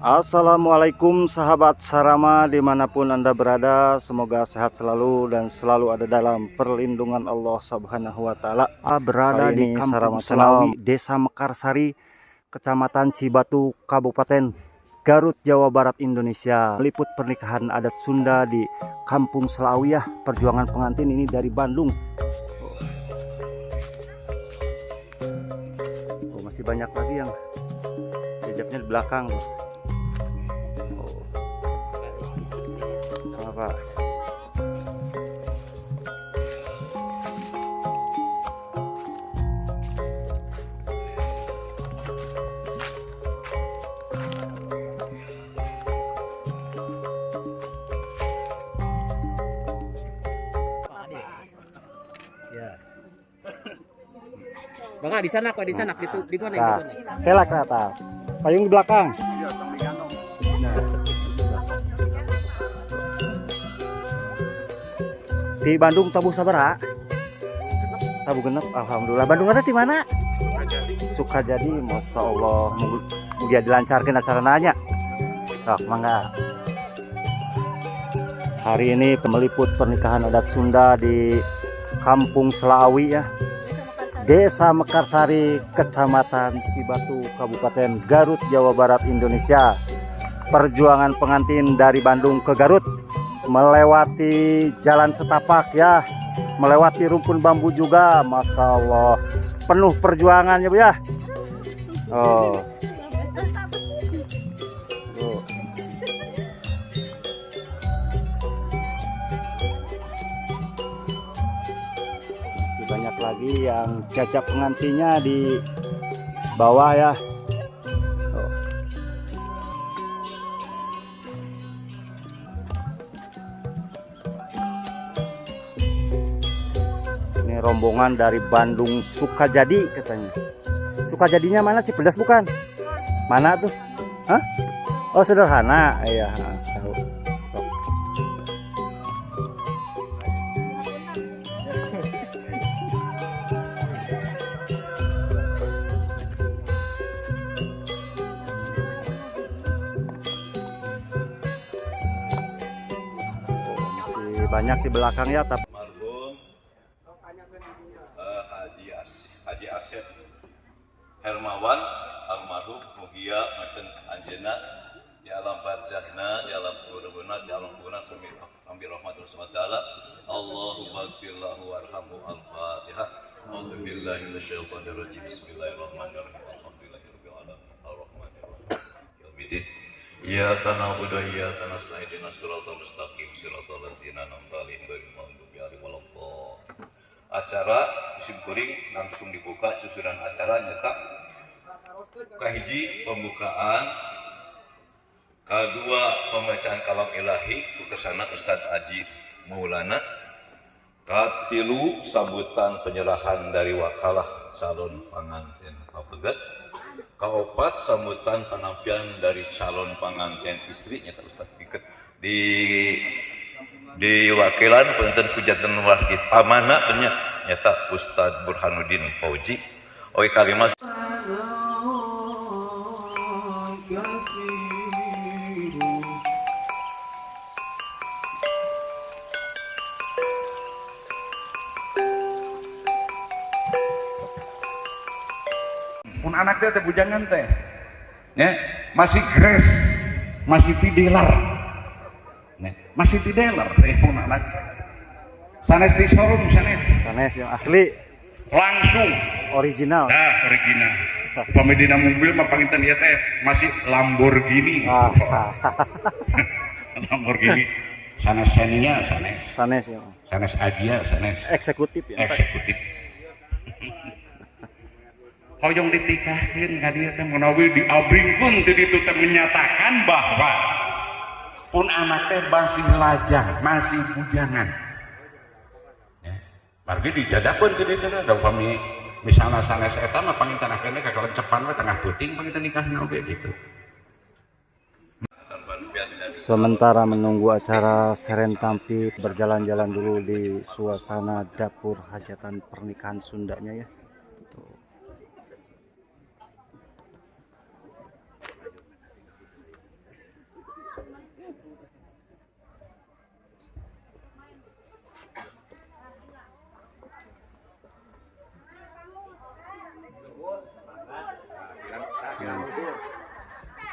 Assalamualaikum sahabat Sarama dimanapun Anda berada, semoga sehat selalu dan selalu ada dalam perlindungan Allah Subhanahu wa Ta'ala. Berada Kali di ini Kampung Sarama Selawi, Desa Mekarsari, Kecamatan Cibatu, Kabupaten Garut, Jawa Barat, Indonesia. Meliput pernikahan adat Sunda di Kampung Selawiyah, perjuangan pengantin ini dari Bandung. Oh, masih banyak lagi yang jejaknya di belakang tuh. Oh. Sama Pak. Ya. Bang, di sana kok di sana itu di mana Nah, di mana? kelak ke atas. Payung di belakang. Nah. Di Bandung tabuh sabaraha? Tabuh 6, alhamdulillah. Bandung ada di mana? Sukajadi, Masya Allah. Mugia dilancarkan acara nanya. Sok, mangga. Hari ini meliput pernikahan adat Sunda di Kampung Selawi ya. Desa Mekarsari, Kecamatan Cibatu, Kabupaten Garut, Jawa Barat, Indonesia. Perjuangan pengantin dari Bandung ke Garut melewati jalan setapak ya, melewati rumpun bambu juga, masya Allah, penuh perjuangan ya Bu ya. Oh. Tuh. Masih banyak lagi yang jajak pengantinnya di bawah ya. Tuh. Ini rombongan dari Bandung Sukajadi katanya. Sukajadinya mana? Cipedas bukan? Mana tuh? Hah? Oh, sederhana. Iya, tahu. Sok. Oh, masih banyak di belakang ya, tapi Almarhum Haji Asep Hermawan almarhum, mugia meten anjeunna di alam barzahna, di alam kuburna, di alam kuburna ambil rahmat Allah taala. Allahumma ighfir lahu warhamhu. Al-Fatihah. A'udzu billahi minasyaitonir rajim. Bismillahirrahmanirrahim. Alhamdulillahirabbil alamin, arrahmanirrahim, maliki yaumiddin. Iyyaka na'budu wa iyyaka nasta'in, ihdinas siratal mustaqim, siratal ladzina an'amta 'alaihim ghairil maghdubi 'alaihim waladdallin. Acara sim kuring langsung dibuka. Susunan acara nyata kahiji pembukaan, kedua pembacaan kalam ilahi ku kesana Ustadz Aji Maulana, katilu sambutan penyerahan dari wakalah calon pengantin papegat, kaopat sambutan penampilan dari calon pengantin istri nyata Ustadz Piket di diwakilan punten ku janten wakil pamana nya nyata Ustadz Burhanuddin Fauzi. Oke, kalimat. Pun anak teh bujangan teh ya, masih grace, masih tideler. Ya, masih tideler teh pun anak sanes di showroom sanes. Sanes yang asli. Langsung. Original. Nah, original. Upami dina mobil mah panginten ieu teh masih Lamborghini. Ah, Lamborghini sanes Xenia sanes. Sanes ya. Sanes Agya sanes. Eksekutif ya. Eksekutif. Hoyong ditikahkeun ka dieu teh menawi diabringkeun ti ditu teh menyatakan bahwa pun anak teh masih lajang, masih bujangan ya. Margi dijadakeun ti ditu teh da upami misalna sanes eta mah panginten akhirnya kakalencepan we tengah peuting panginten nikahna oge gitu. Sementara menunggu acara seren tampi, berjalan-jalan dulu di suasana dapur hajatan pernikahan Sundanya ya. Tuh.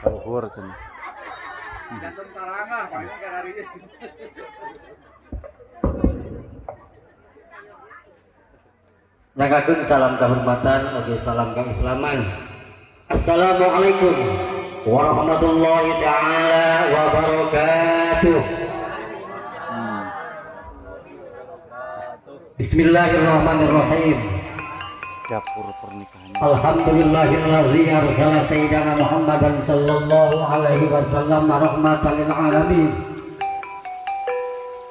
Kaluhur cenah. Jantan tarangah paling kan hari ini. Nyanggakeun salam kehormatan oge salam keislaman. Assalamualaikum warahmatullahi taala wabarakatuh. Bismillahirrahmanirrahim. Dapur pernikahannya. Alhamdulillahilladzi arsala sayyidana Muhammadan sallallahu alaihi wasallam rahmatan lil alamin.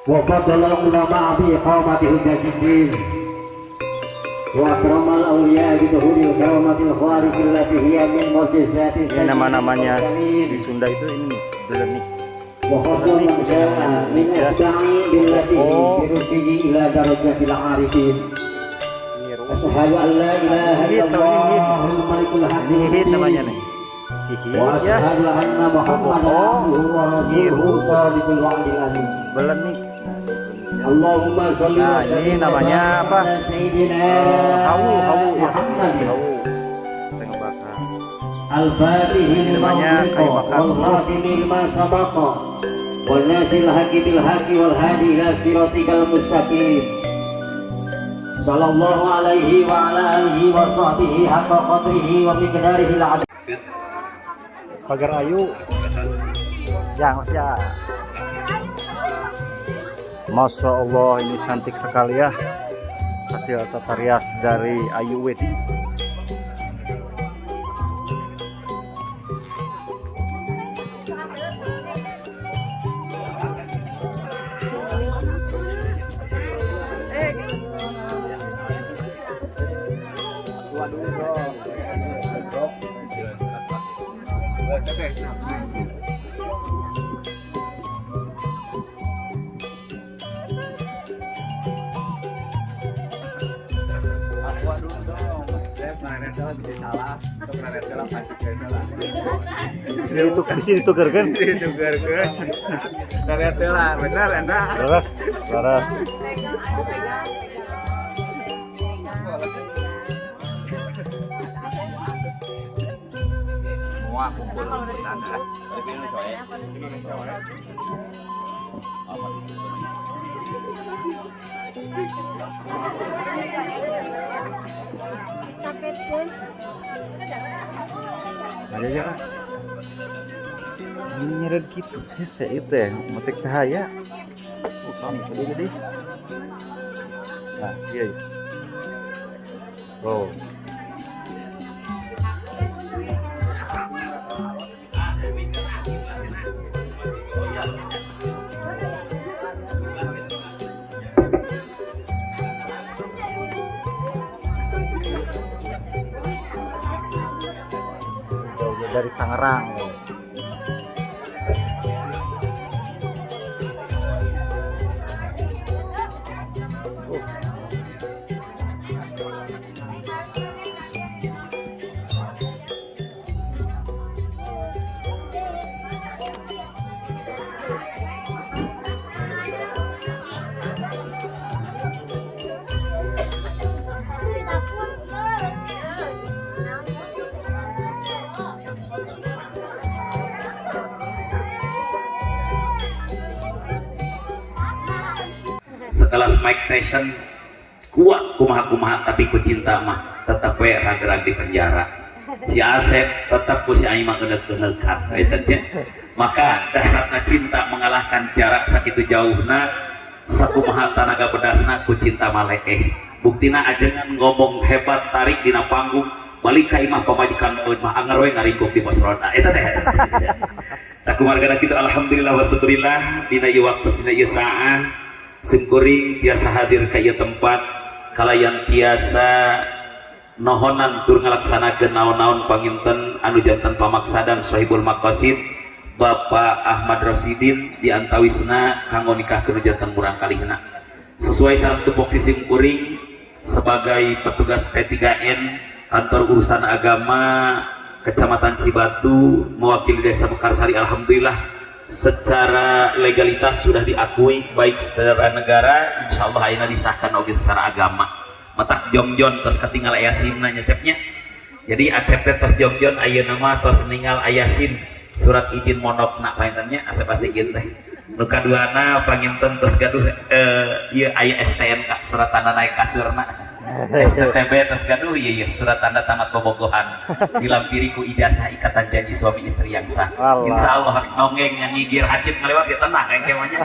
Wa fadala ulama bi iqamati hujjatiddin. Wa akramal awliya bi dhuhuril karamatil khariq allati hiya min mu'jizati Ini nama-namanya di Sunda itu ini nih, belenik. Wa khassa man jaa min asba'i billatihi Oh. bi rusdihi ila darajatil arifin. Nyiru. Asyhadu an la ilaha Hihit, illallahul malikul hakim. Hihit namanya nih. Hihit Wa ya. asyhadu anna Muhammadan Oh. abduhu wa rasuluhu Nyiru. shadiqul wa'dil amin. Belenik. Nah, itu ya. Allahumma sholli Nah, wa ini sallim namanya wa barik apa? ala sayyidina Hawu, hawu ya. Muhammadin. Hawu. Tengah bakar. Al-Fatihi Ini lima namanya ughliqa kayu bakar wal seluruh. khatimi lima sabaqa wal nasil haqqi bil haqqi wal hadi ila siratikal mustaqim. Sallallahu alaihi wa ala alihi wa sahbihi haqqa qadrihi wa miqdarihi al-azim. Pagar Ayu. Ya, Mas ya. Masya Allah, ini cantik sekali ya. Hasil tata rias dari Ayu Wedding. Aqua dulu dong. Saya pernah salah bisa salah. Atau pernah salah pasti salah. Bisa itu bisa ditukarkan. Ditukarkeun. Salah benar enak. Laras, laras. Pegang, pegang. Semua kumpul sana. Estafet pun. Ada aja lah. Ini nyeret gitu. Saya itu ya, mau cek cahaya. Oh, sama tadi jadi. Nah, iya. Iya. Oh. Jauh dari Tangerang. Oh. Sekelas Mike Tyson kuat kumaha-kumaha, tapi ku cinta mah tetep we ragerag di penjara. Si Asep tetap ku si Aing mah ngeuneuk-ngeunekan eta nya. Maka dasarna cinta mengalahkan jarak sakitu jauhna, sakumaha tanaga bedasna, ku cinta mah leeh. Buktina ajengan ngomong hebat tarik dina panggung, balik ka imah pamajikan mun mah anger we ngaringkuk di pos ronda eta teh. Tah, kumargana kitu, alhamdulillah wa syukurillah, dina ieu waktu, dina ieu saah, simkuring tiasa hadir ka ieu tempat kalayan tiasa nohonan tur ngalaksanakeun naon-naon panginten anu janten pamaksadan Sohibul Maqasid Bapak Ahmad Rosidin di antawisna kanggo nikahkeun janten murang kalihna sesuai sareng tupoksi simkuring sebagai petugas P3N Kantor Urusan Agama Kecamatan Cibatu mewakili Desa Mekarsari. Alhamdulillah, secara legalitas sudah diakui baik secara negara, insya Allah ayeuna disahkan oge secara agama. Matak jongjon tos katinggal aya simna nyecepnya. Jadi Acep teh tos jogjon ayeuna mah tos ninggal aya SIM, surat izin mondokna panginten nya Asep Asikin teh. Nu kaduana panginten tos gaduh ieu aya STNK, surat tanda naik kasurna. STTB tos gaduh ieu ieu surat tanda tamat bobogohan dilampiri ku ijazah ikatan janji suami istri yang sah. Allah. Insya Allah nonggeng yang ngigir hacip ngalewat ya tenang engke mah nya.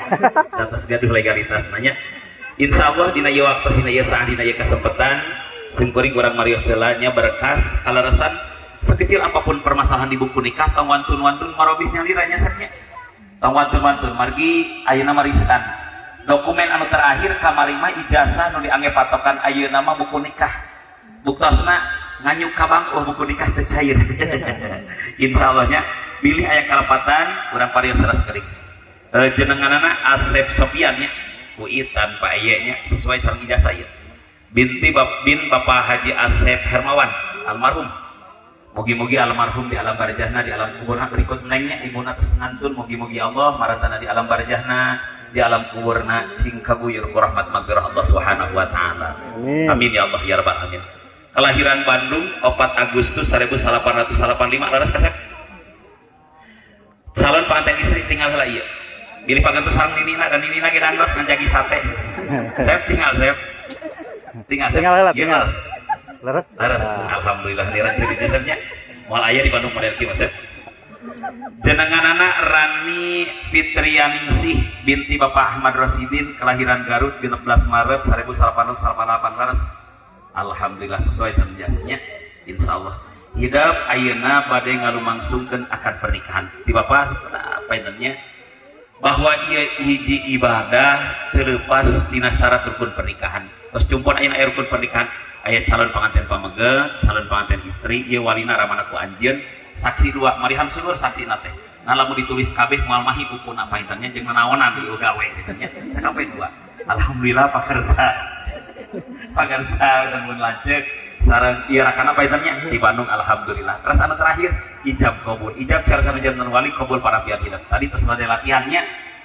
Da tos gaduh legalitas nanya. Insya Allah dina ieu waktu, dina ieu saat, dina ieu kesempatan simkuring urang marios heula nya berkas kaleresan. Sekecil apapun permasalahan di buku nikah, tong wantun-wantun marobih nyalira nya saknya, tong wantun-wantun margi ayeuna mah riskan. Dokumen anu terakhir kamari mah ijazah, nu diangge patokan ayeuna mah buku nikah. Buktosna nganyuk ka bank, oh, buku nikah teu cair. Insyaallah nya bilih aya kalepatan urang parios saras kering. Jenenganana Asep Sopian nya, ku itan Pak Eye nya, sesuai sareng ijazah ieu, binti bin Bapak Haji Asep Hermawan almarhum. Mugi-mugi almarhum di alam barzahna, di alam kuburna, berikut nengnya ibuna tos ngantun, mugi-mugi Allah maratana di alam barzahna, di alam kuburna cing kaguyur ku rahmat magfirah Allah Subhanahu wa taala. Amin. Amin ya Allah ya rabbal alamin. Kelahiran Bandung 4 Agustus 1885, laras kasep. Calon pengantin istri tinggal heula ieu. Bilih pagantos sareng ninina dan ninina ge dangdos nganjagi sate. Sep tinggal, Sep. Tinggal, Sep. Tinggal heula, Ieu tinggal. leres. Leres? Leres. Ah. Alhamdulillah nira jadi Sepnya. Moal aya di Bandung model kieu Sep. Jenenganana Rani Fitrianingsih binti Bapak Ahmad Rosidin, kelahiran Garut 16 Maret 1888, leres. Alhamdulillah sesuai sareng jasanya. Insyaallah hidap ayeuna bade ngalumangsungkeun akad pernikahan di Bapak apa namanya, bahwa ieu hiji ibadah terlepas tina syarat rukun pernikahan. Terus cumpon ayeuna aya rukun pernikahan, aya calon pengantin pameget, calon pengantin istri, ieu walina ramana ku anjeun, saksi dua, marihan seueur saksina teh. Nah, lamun ditulis kabeh moal mahi bukuna paintannya jeung nanaonan di gawe kitu nya. Sakape dua. Alhamdulillah pakersa. Pakersa mun lanceuk sareng ieu rakana paintannya di Bandung, alhamdulillah. Terus anu terakhir ijab kabul. Ijab secara sanajan wali kabul para pihak hidup. Tadi terus ada latihannya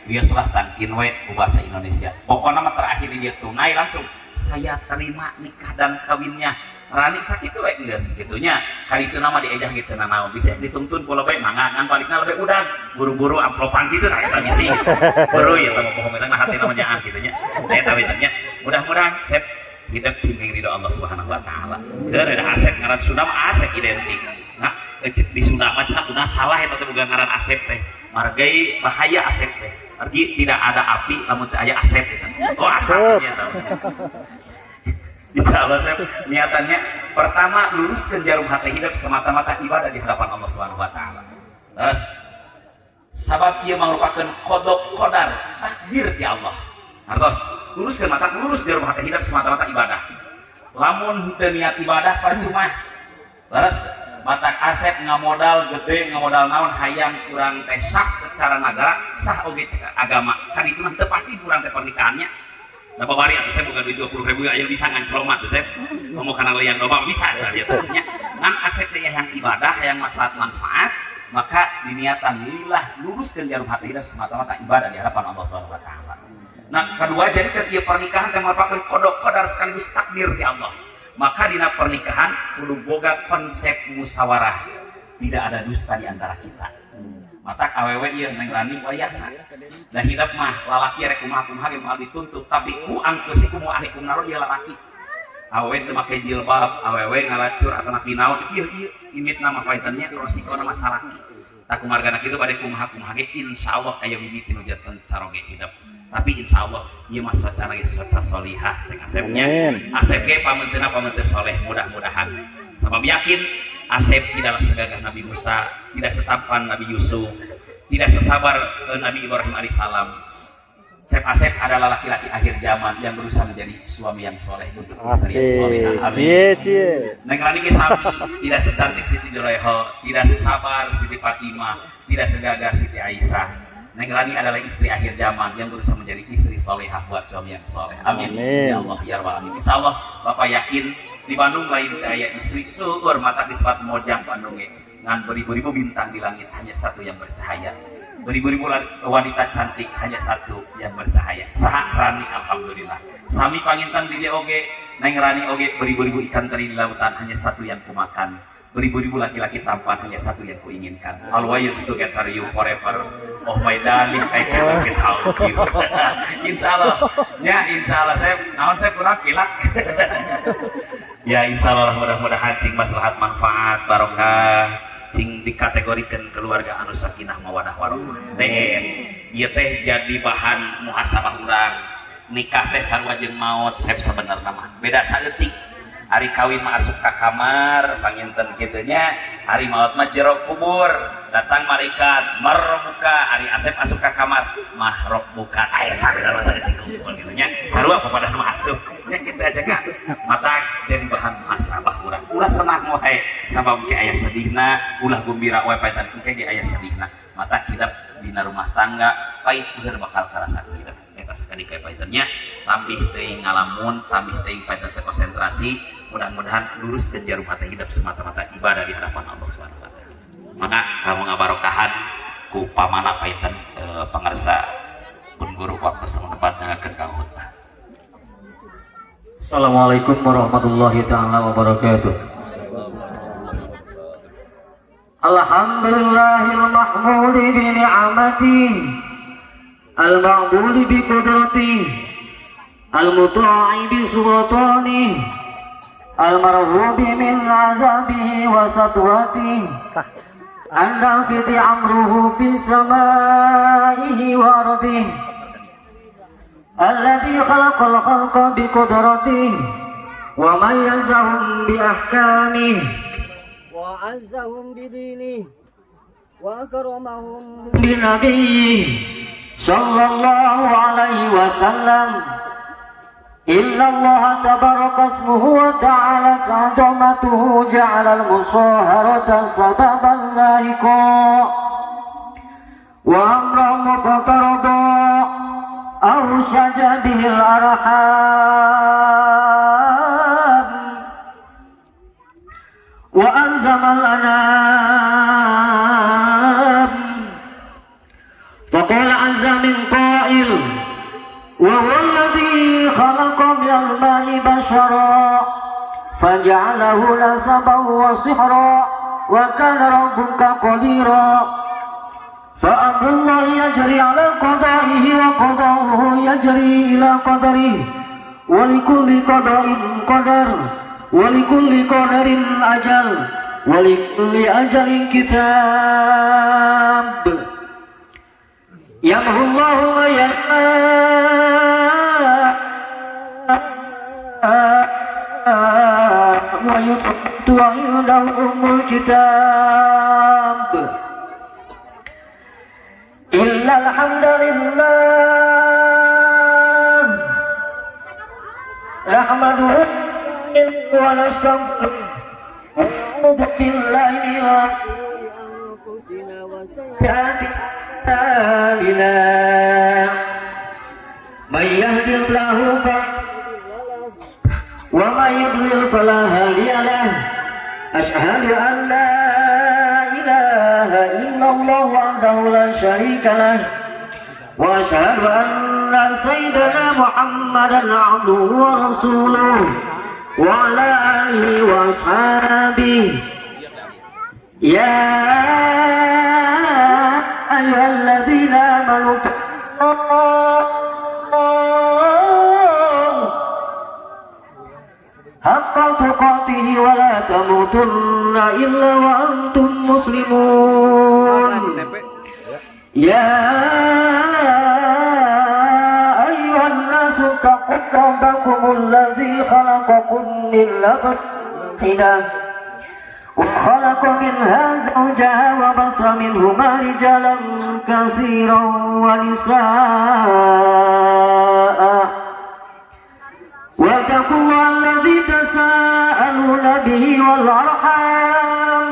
biasalah talkin we ku bahasa Indonesia. Pokoknya mah terakhir dia tunai langsung saya terima nikah dan kawinnya Rani, sakit we geus kitu nya. Kali itu nama diejah gitu nanaon bisa dituntun ku lebih mangga ngan balikna lebih udah buru-buru amplopan gitu. Nah, eta bisi buru ya teh bohong eta hati namanya ah kitu nya. Nah, eta we nya, mudah-mudahan sep hidup cing ridho Allah Subhanahu wa taala. Keur ada Asep, ngaran Sunda mah Asep identik. Nah, di Sunda mah cenah udah salah eta teh boga ngaran Asep teh. Margai bahaya Asep teh. Margi tidak ada api lamun teu aya Asep gitu. Oh, asap nya. Insya Allah saya niatannya pertama luruskan jarum hati hidup semata-mata ibadah di hadapan Allah Subhanahu wa taala. Terus sabab ia merupakan qada qadar takdir ti Allah. Hartos luruskan mata lurus jarum hati hidup semata-mata ibadah. Lamun henteu niat ibadah percuma. Terus matak Asep ngamodal gede, ngamodal naon, hayang kurang teh sah secara negara, sah oge agama. Kan itu mah teu pasti kurang teh pernikahannya. Nah, babari atuh saya boga duit 20 ribu aya bisa nganclomat tuh saya. Ngomong kana liang domba bisa tah ya nya. Ngan Asep teh yang ibadah, yang maslahat manfaat, maka diniatan lillah luruskeun jarum hati hidup semata-mata ibadah di hadapan Allah Subhanahu wa taala. Nah, kedua jadi ketika pernikahan yang merupakan qada qadar sekaligus takdir di Allah. Maka dina pernikahan kudu boga konsep musyawarah. Tidak ada dusta di antara kita. Matak awewe ieu Neng Rani wayahna. Da hidup mah lalaki rek kumaha kumaha ge moal dituntut, tapi ku angkusi ku ahli naron ieu lalaki. Awewe teu make jilbab, awewe ngalacur atau napi naon, ieu ieu imitna mah paintennya resikona mah salaki. Tak kumargana kitu bade kumaha kumaha ge insyaallah aya mimiti nu janten saroge hidup. Tapi insyaallah ieu mah soca ge soca solihah teh Asepnya. Amin. Asep ge pameunteuna pameunte soleh mudah-mudahan. Sabab yakin Asep tidaklah segagah Nabi Musa, tidak setampan Nabi Yusuf, tidak sesabar Nabi Ibrahim alaihissalam. Asep Asep adalah laki-laki akhir zaman yang berusaha menjadi suami yang soleh untuk istri yang solehah. Asik. Amin. Cie cie. Neng Rani ge sami, tidak secantik Siti Juleha, tidak sesabar Siti Fatimah, tidak segagah Siti Aisyah. Neng Rani adalah istri akhir zaman yang berusaha menjadi istri solehah buat suami yang soleh. Amin. Amin. Ya Allah ya Rabbal alamin. Insya Allah Bapak yakin di Bandung lain aya istri seueur mata disebut mojang Bandung ge. Ngan beribu-ribu bintang di langit hanya satu yang bercahaya. Beribu-ribu wanita cantik hanya satu yang bercahaya. Saha? Rani, alhamdulillah. Sami panginten di dieu oge, Neng Rani oge, beribu-ribu ikan teri di lautan hanya satu yang kumakan. Beribu-ribu laki-laki tampan, hanya satu yang kuinginkan. Always together you forever. Oh my darling, I cannot get out of you. Insya Allah, ya insya Allah saya, naon saya kurang kilak. Ya insya Allah, mudah-mudahan cing maslahat, manfaat, barokah, cing dikategorikan keluarga anu sakinah mawadah warohmah. Teh, ieu teh jadi bahan muhasabah urang. Nikah teh sarua jeung maot, sep, sebenarnya mah. Beda saeutik. Ari kawin mah asup ka kamar panginten kitu nya, ari maot mah jero kubur datang malaikat marbuka, ari Asep asup ka kamar mahrabbuka. Aya beda mah saeutik kumpul kitu nya, sarua papadah mah asup nya kitu aja kan. Mata jadi bahan muhasabah urang. Ulah senang wae sabab ke aya sedihna, ulah gembira wae paitan engke ge aya sedihna. Mata hidup dina rumah tangga pait peuheur bakal karasa hidup eta sakali kayak paitannya. Tambih teuing ngalamun, tambih teuing paitan teh konsentrasi. Mudah-mudahan lurus ke jarum hati, hidup semata-mata ibadah di hadapan Allah Subhanahu wa taala. Maka kamu ngabarokahan ku pamana paitan pangarsa pun guru waktu sama depan ngakeun ka khutbah. Assalamualaikum warahmatullahi taala wabarakatuh. Alhamdulillahil mahmudi bi ni'amati, al-ma'budi bi qudrati, al-muta'i bi sultani, al-marhubi min azabihi wa satwati, an-nafidhi amruhu fi samaihi wa ardihi, alladhi khalaqal khalqa bi qudratihi wa mayyazahum bi ahkamihi wa azzahum bi dinihi wa akramahum bi nabiyyihi sallallahu alaihi wasallam. Inna Allah tabaraka ismuhu wa ta'ala ta'zamatuhu ja'ala al-musaharata sababan lahiqa wa amran muqtarada awshaja bihi al-arham wa anzama al-anam. Faqala azza min qa'il wa huwa alladhi khalaqa minal ma'i bashara faja'alahu nasaban wa sihra wa kana rabbuka qadira. Fa amrullahi yajri ala qada'ihi wa qada'uhu yajri ila qadarihi wa likulli qada'in qadar wa likulli qadarin ajal wa likulli ajalin kitab. Yamhu Allahu ma yasha wa yuthbitu indahu ummul kitab. Illa alhamdulillah nahmaduhu wa nastaghfiruh wa na'udzu billahi min shururi anfusina wa sayyiati a'malina. Man yahdihillahu wa man yudlil fala hadiya lahu. Ashhadu an la ilaha illallah wahdahu la syarika lah wa ashhadu anna sayyidana Muhammadan abduhu wa rasuluh wa ala alihi wa ashabihi. Ya ayyuhalladzina amanu haqqa tuqatihi wa la tamutunna illa wa antum muslimun. Ya ayyuhan nasu taqu rabbakumul ladzi khalaqakum min nafsin wahidah wa khalaqa minha zawjaha wa batha minhuma rijalan katsiran wa nisaa. واتقوا الله الذي تساءلون به والأرحام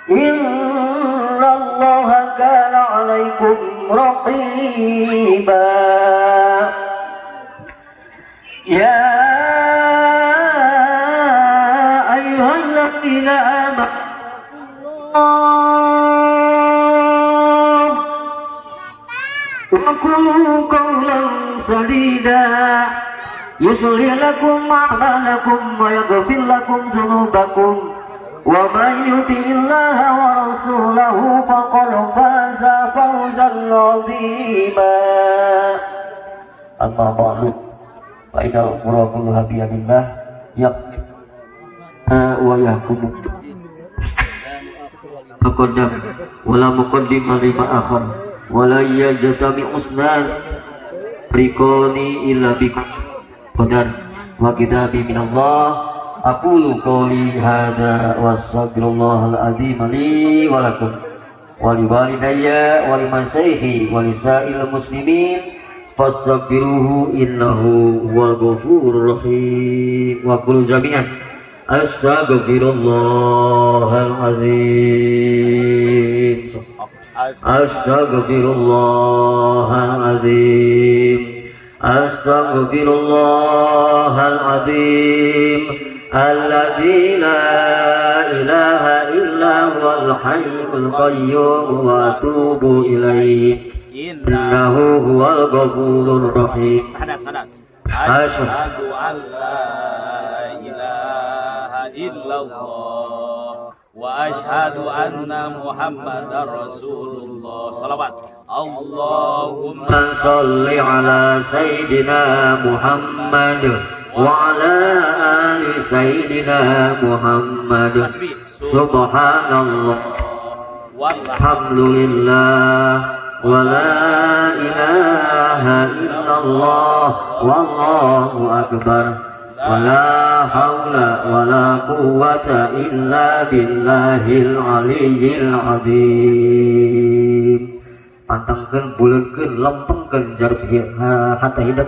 إن الله كان عليكم رقيبا. يا أيها الذين آمنوا وقولوا قولا سديدا يصلح لكم أعمالكم ويغفر لكم ذنوبكم. Wa man yuti'illaha wa rasulahu faqad faza fawzan 'azima. Amma ba'du, fa inna al-umura kulluha biyadillah yaqdi wa yahkumu taqaddam wa la muqaddima lima akhar wa la yajtami'u usnan riqani illa bi qadar wa kitabi minallah. Aqulu qawli hadza wa astaghfirullahal azim li wa lakum wa liwalidayya wa limasayhi wa lisa'il muslimin fastaghfiruhu innahu huwal ghafurur rahim. Wa qulu jami'an astaghfirullahal azim, astaghfirullahal azim, astaghfirullahal azim alladzi la ilaha illa huwal hayyul qayyum wa atubu ilaihi innahu huwal ghafurur rahim. Sadat asyhadu an la ilaha illallah wa asyhadu anna muhammadar rasulullah. Salawat. Allahumma shalli ala sayyidina Muhammad wa ala ali sayyidina Muhammad. Subhanallah walhamdulillah wa la ilaha illallah wallahu akbar wa la hawla wa la quwwata illa billahil aliyyil azim. Pantengkeun, buleutkeun, lempengkeun jarum hatta hidup.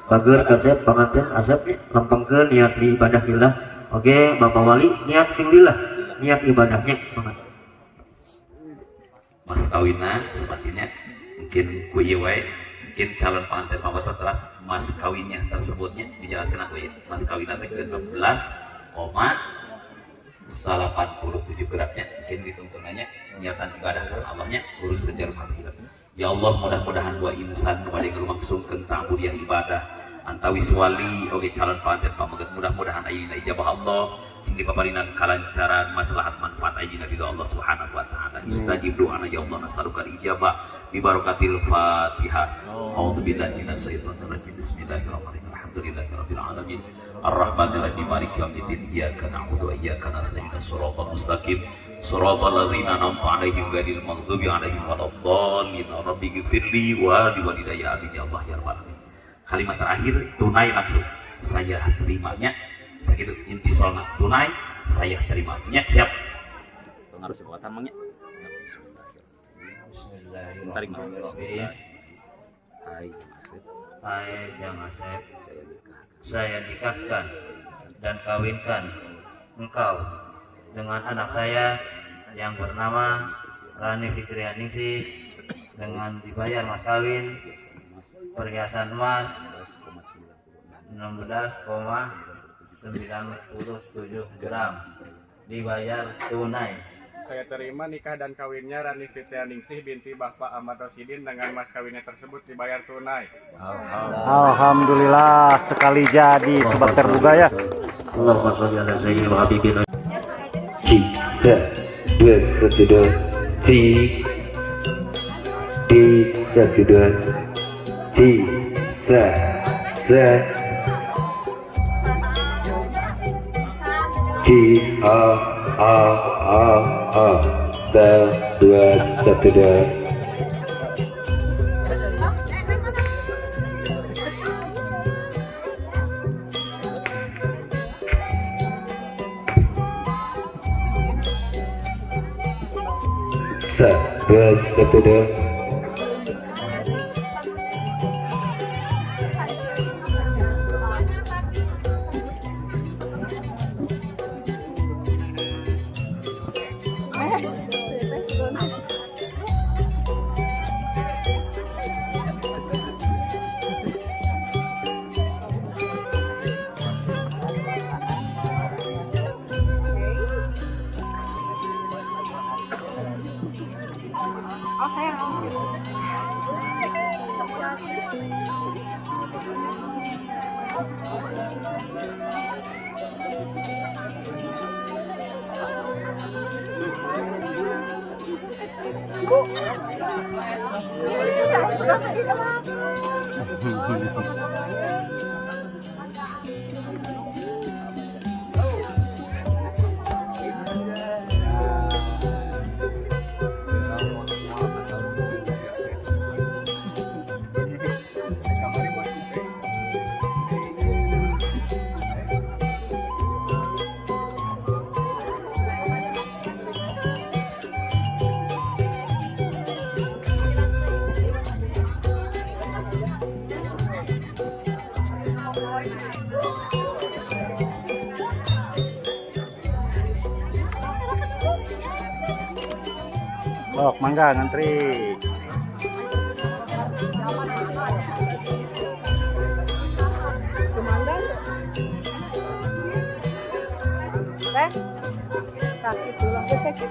Bager kasep panganten asep lempengkeun niat di ibadah lillah. Oke, Bapak Wali niat sing lillah, niat ibadahnya banget. Mas kawinna sepertinya mungkin ku ieu wae, mungkin calon panganten pamotor teras mas kawinnya tersebutnya dijelaskan aku ya. Mas kawinna teh 16,87 gramnya, mungkin dituntunannya niatan ibadah karena Allahnya urus sejarah hati. Ya Allah, mudah-mudahan dua insan kepada yang rumangsungkeun ta'budiyah ibadah antawis wali oge calon panganten pameget mudah-mudahan ayeuna ijabah Allah sing dipaparinan kalancaran maslahat manfaat ayeuna ridho Allah Subhanahu wa taala. Istajib doana ya Allah, nasaluka ijabah bi barakatil Fatihah. A'udzubillahi minasyaitonir rajim. Bismillahirrahmanirrahim. Alhamdulillahirabbil alamin. Arrahmanir rahim. Maliki yaumiddin. Iyyaka na'budu wa iyyaka nasta'in. Shiratal mustaqim. Shiratal ladzina an'amta 'alaihim ghairil maghdubi 'alaihim waladdallin. Rabbighfirli wa liwalidayya amin ya Allah ya rabbal alamin. Kalimat terakhir tunai langsung. Saya terimanya. Sakitu inti soalna tunai, saya terimanya. Siap. Pengaruh sebuatan mangnya. Bismillahirrahmanirrahim. Hai Asep. Hai Jang Asep, saya nikahkan dan kawinkan engkau dengan anak saya yang bernama Rani Fitrianingsih dengan dibayar mas kawin perhiasan emas 16,97 gram dibayar tunai. Saya terima nikah dan kawinnya Rani Fitrianingsih binti Bapak Ahmad Rosidin dengan mas kawinnya tersebut dibayar tunai. Alhamdulillah sekali jadi sobat terbuka ya. Allahumma sholli ala sayyidina wa habibina. 3 2 1 2 3 1 2 3 T A A A A 2 1 2. 2 1 2. Oh, saya langsung. Sok mangga ngantri. Teh sakit tulang sakit.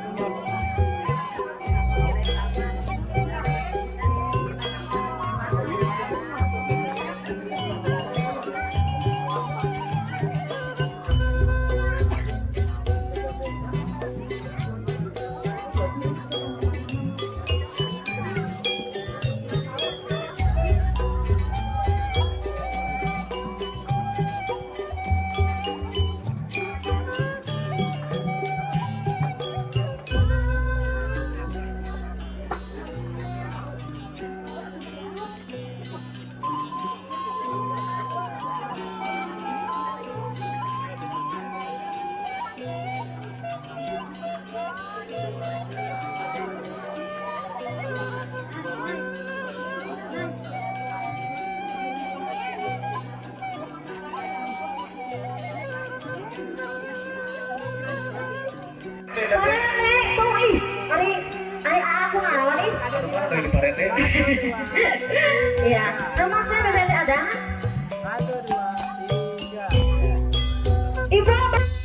Iya, nama saya Bebe ada. 1, 2, 3. Ibu.